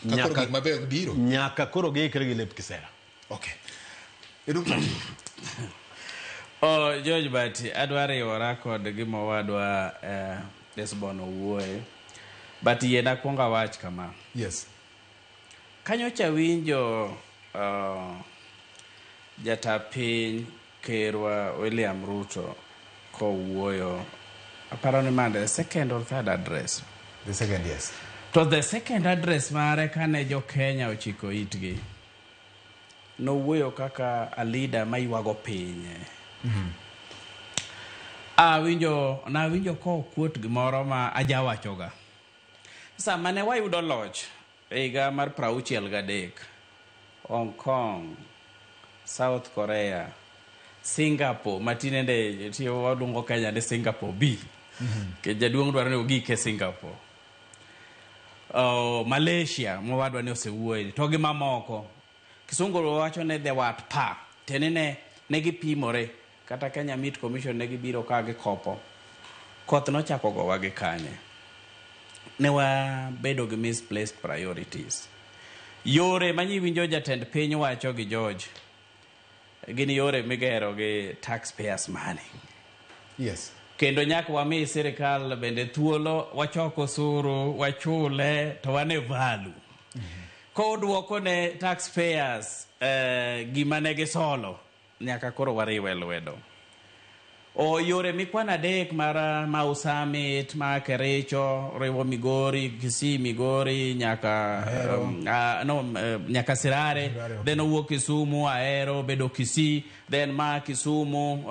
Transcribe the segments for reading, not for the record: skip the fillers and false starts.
Ka koro Nyaka- gik mabeyo biro. Nyaka koro giikre gi lep kisera. Okay. Edu Oh, George Bati, adwa riwora kod gima owadwa Desbon owuoye. But yiena kuongo awach kama. Yes. Kanyocha winjo jata piny kerwa William Ruto kowuoyo. Aparo ni mande second or third address. The second, yes. To the second address mare kane jo Kenya ochiko itgi. Nowuoyo kaka a leader maywago pinye. Awinjo, nawinjo kokuot gimoro ma ajawachoga. Sama ne wayudo loch e higa mar 63, Hong Kong, South Korea, Singapore, ma tinende tiyo waluongo Kenya ni Singapore B. Nikech jaduong' dwaro ni ogik e Singapore. Oh, Malaysia mowadwa ni osewuoye to gi mamoko. Kisungu wacho ni they were at par. Tiende ne gipimore. Kata Kenya Meat Commission ne gibiro ka gikopo. Koth nochako gowa gi kanye. Ne wabedo gi misplaced priorities. Yore manyiwinjo jatend piny wacho gi George gin yore migero gi taxpayers money. Yes. Kendo nyaka wami sirikal bende thuolo wachok osuru, wachule to wane value. Koduoko ne taxpayers gima ne gisolo, nyaka koro wariwe lwedo. O yore mikwano adek mar Mau Summit, ma Kericho, riwo Migori, Kisii, Migori, nyaka no, nyaka Sirare, Sirare, okay. Then owuok Kisumu, Ahero, bedo Kisii, then ma Kisumu,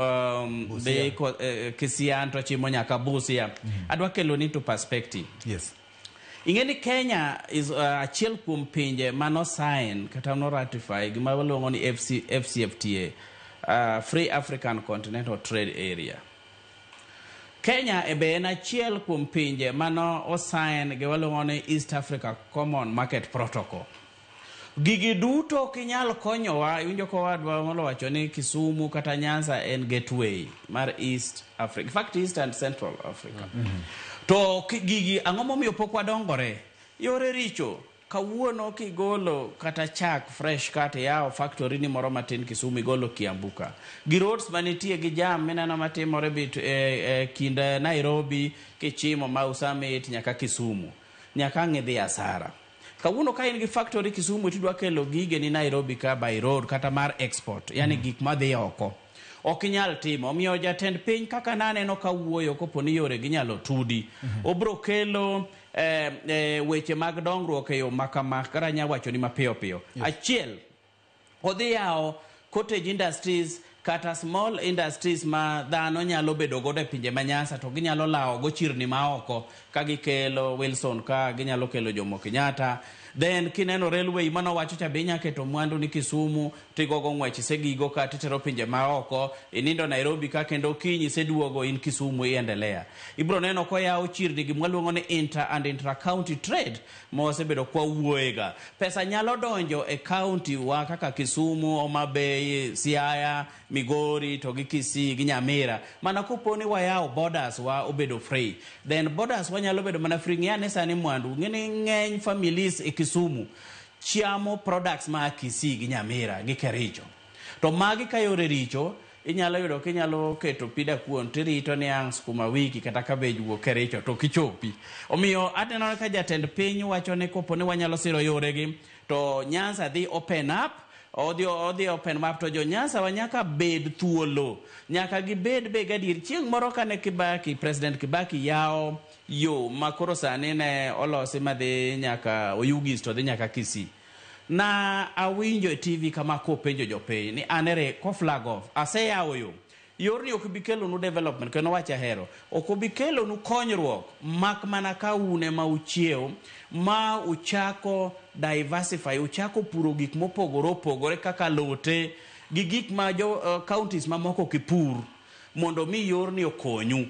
Busia. dhi Kisian to chimo nyaka Busia. Adwa kelo ni to perspective. Yes. Ing'e ni Kenya is achiel kuom pinje mano sign kata no ratify gima waluongo ni FCFTA, Free African Continental Trade Area. Kenya e be en achiel kuom pinje mano osign gi waluongo ni East Africa Common Market Protocol. Gigi duto ok inyal konyowa, iwinjo ka owadwa molo wacho ni Kisumu kata Nyanza en gateway mar East Africa. In fact, East and Central Africa. To gigi ang'o momiyo pok wadongore? Yore richo. Kawuono kigolo kata chak fresh kata iyawo factory ni moro matin Kisumu igolo Kiambu ka. Gi roads manitie gi jam mineno matimore bit kind Nairobi kichimo Mau Summit nyaka Kisumu. Nyaka ang' idhi asara. Kawuono ka in gi factory Kisumu tidwa kelo gige ni Nairobi ka by road kata mar export, yani gik madhi oko. Ok inyal timo. Omiyo jatend piny kaka naneno ka wuoyo kopo ni yore ginyalo tudi. Obro kelo weche mag dongruok e yo makama kata anya wacho ni mapiyo piyo. Achiel, odhi yawo cottage industries kata small industries ma dhano nyalo bedo godo e pinje ma Nyanza to ginyalo lawo go chirni ma oko ka gikelo Wilson ka ginyalo kelo Jomo Kenyatta. Then kineno railway mano wacho cha be inya keto mwandu ni Kisumu tigogo ng'wech isegigo ka titero pinje ma oko, inindo Nairobi ka kendo kiny iseduogo in Kisumu iendelea. Ibro neno koyawo chirni gima waluongo ni inter and intra county trade ma wasebedo kwa wuoyega. Pesa nyalo donjo e county wa kaka Kisumu, Homa Bay, Siaya, Migori to gi Kisii gi Nyamira. Mana kopo ni wayawo borders wa obedo free. Then borders wa nyalo bedo mana free. Ng'i ane sani mwandu. Ng'e ni ng'eny families e Kisumu chiamo products ma Kisii gi Nyamira gi Kericho. To magi ka yore richo, inyalo yudo kinyalo keto pida kuon tirito ni ang' sukuma wiki kata cabbage wuok Kericho to kichopi. Omiyo aneno ka jatend piny wacho ni kopo ni wanyalo siro yoregi to Nyanza dhi open up, odhi open up to jo Nyanza wa nyaka bed thuolo. Nyaka gibed be gadier. Chieng' moro kane Kibaki, President Kibaki yawo yo ma koro sani ne olosi madhi nyaka Oyugis to dhi nyaka Kisii. Na awinjo e TV kama kopenjo jopiny ni an ere ko flag off aseyawo yo. Yorni ok bi kelonu development kendo wach ahero. Ok obi kelonu konyruok mak mana ka un ema uchiew ma uchako diversify, uchako puro gik mopogore opogore kaka alote gi gik ma jo counties mamoko ok pur mondo mi yorni okonyu.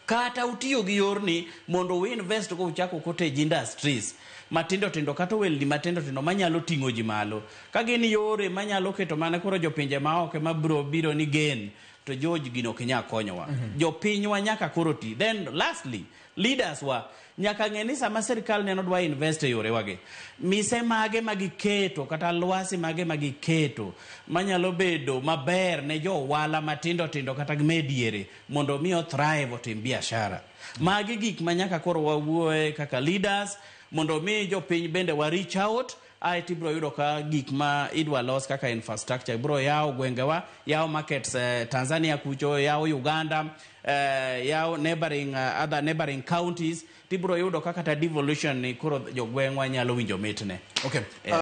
Kata utiyo gi yorni mondo u invest go uchako cottage industries matindo tindo kata ohelni matindo tindo manyalo ting'o ji malo. Ka gin yore manyalo keto mana koro jopinje maoko ema biro biro ni gen to George gino ok nyal konyowa. Jopinywa nyaka koro ti. Then lastly, Leaders wa nyaka ng'e ni sama sirikal neno dwa invest e yorewagi, mise mage ma giketo kata lwasi mage ma giketo manyalo bedo maber ne jo ohala matindo tindo kata gi mediere mondo mi o thrive, otim biashara. Magi gik ma nyaka koro wawuoye kaka leaders mondo mi jopiny bende wa reach out. Ae tibiro yudo ka gik ma idwa los kaka infrastructure biro yawo gwengewa, yawo markets, Tanzania kucho, yawo Uganda, yawo neighboring, other neighboring counties. Tibiro yudo ka kata devolution ni koro jogweng'wa nyalo winjo mitne. Okay.